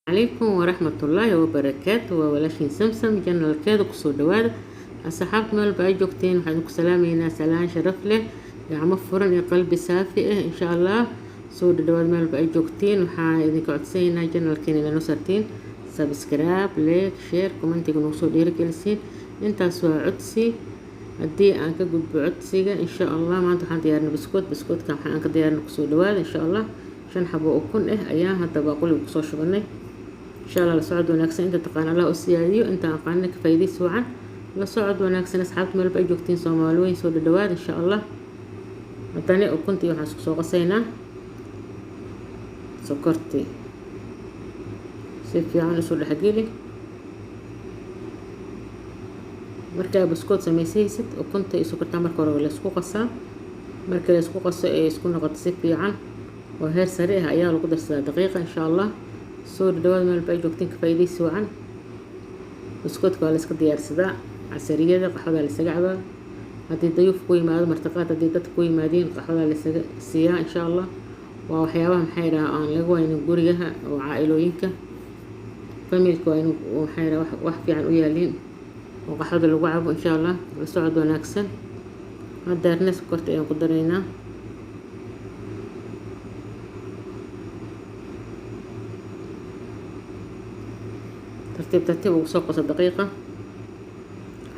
Calaykum waraxmatullaahi wabarakaatu. Waa walaashiin Samsam, channelkeeda kusoo dhawaada. Asxaabta meel ba ay joogteen, waxaan idinku salaameynaa salaan sharaf leh, gacmo furan iyo qalbi saafi ah, insha Allah. Soo dhadhawaad meel ba ay joogteen. Waxaan idinka codsanaynaa channelkeena inaad noo saartiin subscribe, like, share, commentiga nagu soo dhiirigelisiin. Intaas waa codsi. Haddii aan ka gudbo codsiga, insha Allah maanta waxaan diyaarinay biskood. Biskoodka waxaan ka diyaarinay, kusoo dhawaada, insha Allah. 5 xabo ukun ah ayaan hadda baaquliga kusoo shubanay, insha Allah. La socod wanaagsan. Inta taqaan Allah u siyaadiyo, inta aqaanina ka faa'iidaysi wacan. La socod wanaagsan, asxaabta meel ba ay joogtiin. Soomaali weyn, soo dhadhawaada, insha Allah. Haddana ukuntii waxaan isku soo qasaynaa sokortii. Si fiican isu dhexgeli. Markaa buskood samaysaysid, ukunta iyo sokortaa marka hore la isku qasaa. Marka la isku qaso ee isku noqoto si fiican oo heer sare ah, ayaa lagu darsadaa daqiiqa, insha Allah. Soo dhadhawaad meel ba ay joogtiin, ka faa'iidaysi wacan. Buskoodka waa la iska diyaarsadaa, casariyada, qaxwadaa la isaga cabaa. Haddii dayuuf ku yimaado, martiqaad, haddii dadka ku yimaadiin, qaxwadaa la isaga siiyaa, insha Allah. Waa waxyaabaha, maxay dhaha, aan laga waynin gurigaha oo caa-ilooyinka, familka. Waa inu, maxay dhaha, wax fiican u yaaliin oo qaxwada lagu cabo, insha Allah. La socod wanaagsan. Haddeerna sokorta ayaan ku daraynaa. Tartiib tartiib ugu soo qoso daqiiqa.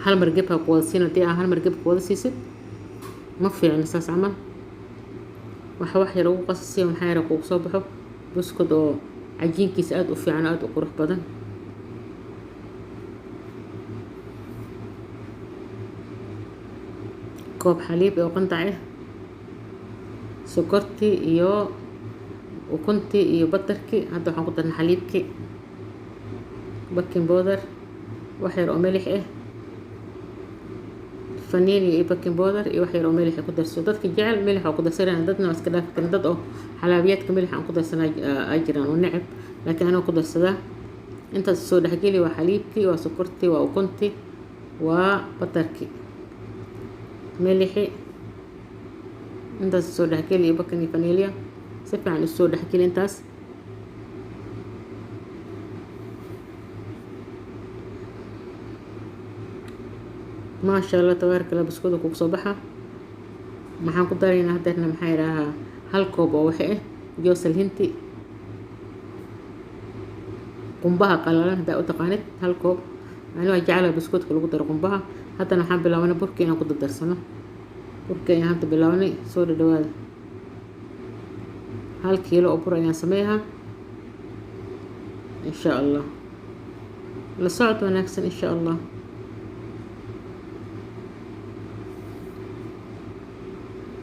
Hal mar geb ha ku wada siin. Haddii aa hal mar geb ku wada siisid, ma fiicna saas camal. Wax yar ugu qaso si, maxaa yar, kugu soo baxo buskud oo cajiinkiisa aada u fiican, aada u qurux badan. Koob xaliib oo qandac ah, sokortii iyo ukuntii iyo butterkii. Hadda waxaan ku darnay xaliibkii, baking powder, wax yar oo milix ah, vanilla iyo baking powder iyo wax yar oo milix ku darso. Dadka jecel milix waa ku darsanayaan, dadna waa iska dhaafi karin. Dad oo xalaabiyaadka milix aan ku darsanaa ay jiraan oo neceb, laakiin anoo ku darsadaa. Intaas soo dhexgeli. Waa xaliibkii, waa sokortii, waa ukuntii, waa butterkii, milixi. Intaas soo dhexgeli iyo baking iyo vanilla. Si fiican isoo dhexgeli intaas. Maasha Allah, tabaaraka Allah, buskooda kugu soo baxa. Maxaan ku daraynaa hadeerna? Maxaa yidhaahaa, hal koob oo waxa ah joosal hinti, qumbaha qalalan haddaa u taqaanid, hal koob. Ani waa jeclaha buskoodka lagu daro qumbaha. Haddana waxaan bilaabanay burkii inaan ku dardarsano. Burkii ayaan hadda bilaabanay. Soo dhadhawaada. 1 kiilo oo bur ayaan sameeyahaa, insha Allah. La socod wanaagsan, insha Allah.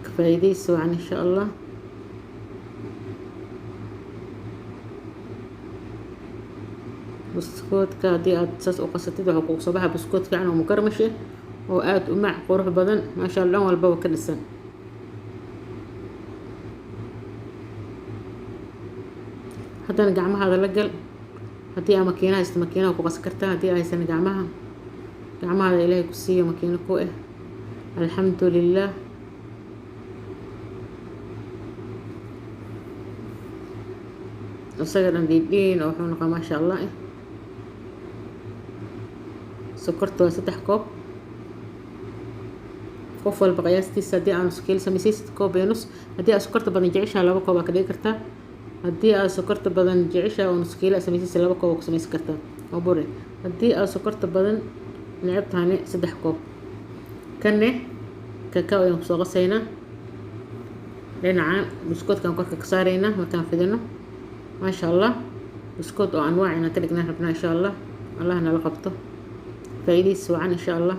Ka faa'iidaysi wacan, insha Allah. Buskoodka haddii aad saas u qasatid, waxuu kugu soo baxa buskood fiican oo mukarmash ah oo aada u mac qurux badan, maasha Allah, dhan walbaba ka dhisan. Haddana gacmahaada la gal. Haddii aa makiina haysto, makiinaha ku qasan kartaa. Haddii aa haysan, gacmaha, gacmahaada Ilaahay ku siiyo makiino ku ah, alxamdu lilah. Isaga dhan dhiidhiin oo wuxuu noqaa, maasha Allah. Sokorta waa 3 koob, qof walba qiyaastiisa. Haddii aan nus kiilo samaysid, koob iyo nus. Haddii aad sokorta badan jeceshaha, 2 koob aa ka dhigi kartaa. Haddii aad sokorta badan jeceshaha oo nus kiilo aad samaysid, 2 koob aa ku samaysan kartaa oo bure. Haddii aad sokorta badan neceb tahane, 3 koob. Kanne kakao ayaan kusoo qasaynaa. Dhinaca buskoodkaan korka ka saaraynaa markaan fidino, maasha Allah. Buskood oo anwaac inaan ka dhignaan rabnaa, insha Allah. Allah nala qabto. Faa'iidaysi wacan, insha Allah.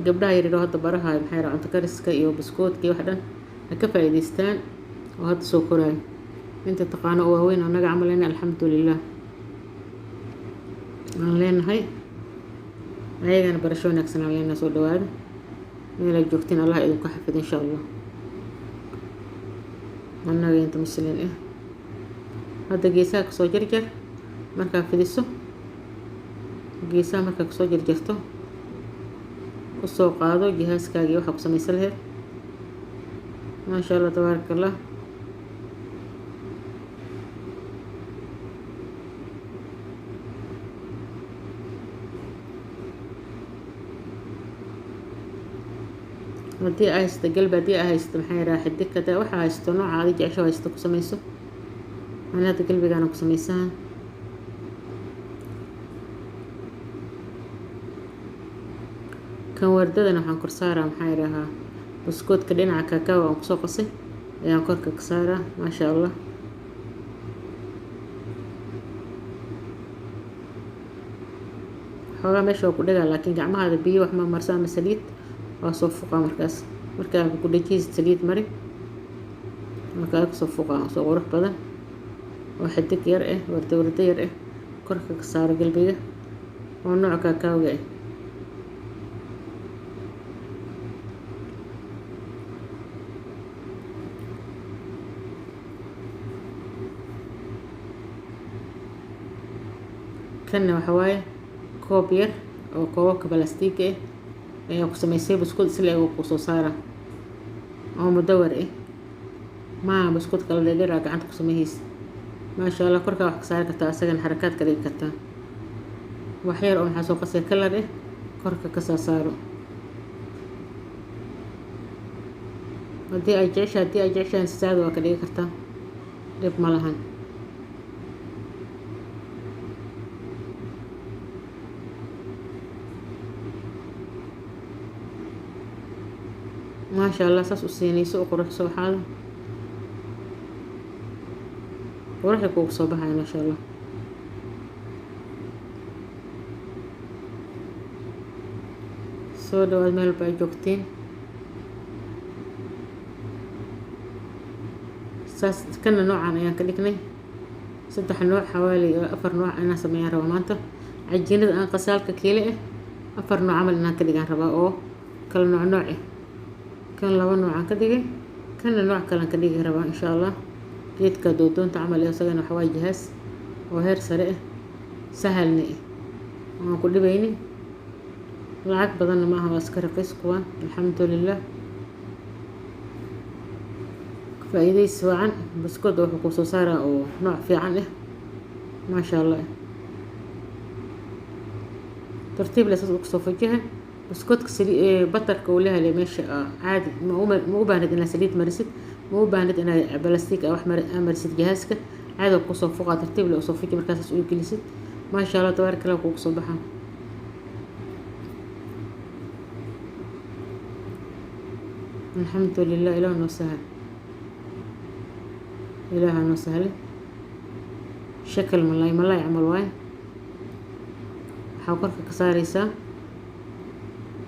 Gabdhaha yaryar oo hadda barahayo, maxay raha, cunto kariska iyo buskoodka iyo wax dhan, ha ka faa'iidaystaan oo hadda soo koraayo. Inta taqaano oo waaweyn, annaga camaleyna, alxamdulilah aan leenahay. Ayagana barasho wanaagsan aan leenahay. Soo dhawaada meel ay joogtiin. Allah idinku xafid, insha Allah, annaga inta muslin ah. Hadda geesaha kasoo jarjar. Markaa fidiso, geesaha markaa kasoo jarjarto, usoo qaado jihaaskaagii waxaa ku samaysan lahayd. Maasha Allah, tabaaraka Allah. Haddii ay haysto galbi, haddii ay haysto maxaa yidhaha xidig, haddii waxa haysto nooca aad jecesho haysto ku samayso. Ani hadda galbigaana ku samaysaa. Kan wardadana waxaan kor saaraa maxaa yidhahaa buskoodka dhinaca kakao aan kusoo qasay ayaan korka ka saaraa. Maasha Allah. Xoogaa meesha waa ku dhagaa, laakiin gacmahaada biyo wax ma marsa ama saliid, waa soo fuqaa markaas. Markaa ku dhajiysid saliid mari, markaa kasoo fuqaa soo qurux badan oo xidig yar ah, warda warda yar ah korka ka saaro galbiga oo nooca kakaawga ah. Kanna waxa waaye koob yar oo koobabka balastiiga ah ayaa ku samaysay buskud isla eg ku soo saara oo mudawar ah. Maaha buskud kala dheerdheer aa gacanta ku sameyhaysa. Maasha Allah. Korkaa wax ka saari kartaa, asagana xarakaad ka dhigi kartaa. Wax yar oo maxaa soo qasay kalar ah korka ka saa saaro haddii ay jecesha. Haddii ay jeceshahan saada waa ka dhigi kartaa, dhib ma lahan. Maasha Allah. Saas u siinayso u quruxso, waxaada quruxda kuugu soo baxaya. Maasha Allah. Soo dhawaad meel walba ay joogtiin. Saas kana noocan ayaan ka dhignay saddex nooc, xawaali afar nooc inaan sameeyaan rabaa maanta. Cajiinada aan qasaalka kiile ah afar nooc camal inaan ka dhigaan rabaa oo kala nooc nooc ah. Kan laba nooc aan ka dhigay, kana nooc kalean ka dhigi rabaa insha Allah. Geedka doodoonta camal ee isagana waxaa waaye jihaas oo heer sare ah, sahalna ah, aan ku dhibaynin, lacag badanna maaha, waa iska raqiis kuwaan, alxamdulilah. Faa'iidaysi wacan. Buskooda wuxuu kuu soo saaraa oo nooc fiican ah, maasha Allah. Tartiib le saas u kusoo fajaha buskoodka. Batarka uu lehelay meesha caadi ma u baahnid inaad saliid marisid, ma u baahnid inaad balastiig wax marisid. Jihaaska caadi kusoo fuqaa, tartiib le usoo fuji. Markaas saas u gelisid, maasha Allah, tabaaraka Allah, kugu soo baxaa. Alxamdulilah. Ilaah noo sahal, ilaaha noo sahlay. Shakal malaay malaay camal waaye. Waxaa korka ka saareysaa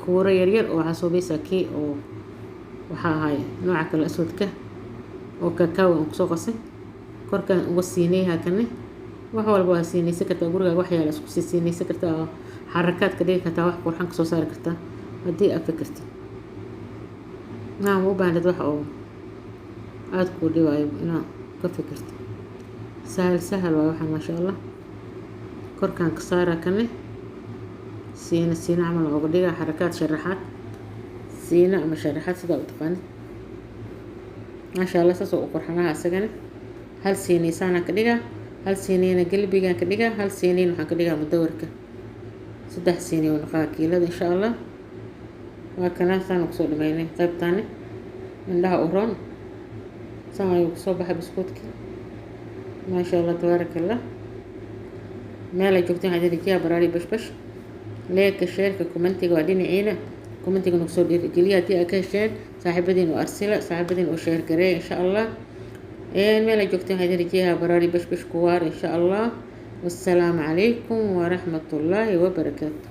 kuuro yaryar oo waxaa soobaysaa kii oo waxaa ahaay nooca kale aswadka oo kakao aan kusoo qasay korkaan uga siinay. Haakane wax walba waa siinaysan kartaa, gurigaaga wax yaala isku sii siinaysan kartaa oo xarakaad ka dhigi kartaa, wax qurxan kasoo saari kartaa haddii aad fikirtid. Naa ma u baahnid wax oo aada kuu dhibaayo inaad ka fikirto. Sahal sahal waay waxaan, maasha Allah. Korkaan ka saaraa kane siina siina camal ooga dhigaa, xarakaad sharaxaad siina ama sharaxaad sidaa u taqaanid. Maasha Allah, saas oo u qurxanaha isagana. Hal siinaysaanaan ka dhigaa, hal siinayna gelbigaan ka dhigaa, hal siinayn waxaan ka dhigaa mudawarka. Saddex siinay oo naqaa kiilada insha Allah. Waa kana saan kusoo dhameynay qaybtaani indhaha u roon. Saan ayuu kusoo baxay biskuudkii, maasha Allah, tabaaraka Allah. Meel ay joogteen waxaa rajiyaa baraari bashbash. Like-ga, share-ka, comment-iga waa dhinaciina. Comment-iga nagu soo dhiirigeliya. Haddii aad ka hesheen, saaxiibadiin u arsila, saaxiibadiin u share gareeya insha Allah. Meel ay joogteen waxaa rajiyaa baraari bashbash kuwaar insha Allah. Wassalaamu calaykum waraxmatullaahi wabarakaatu.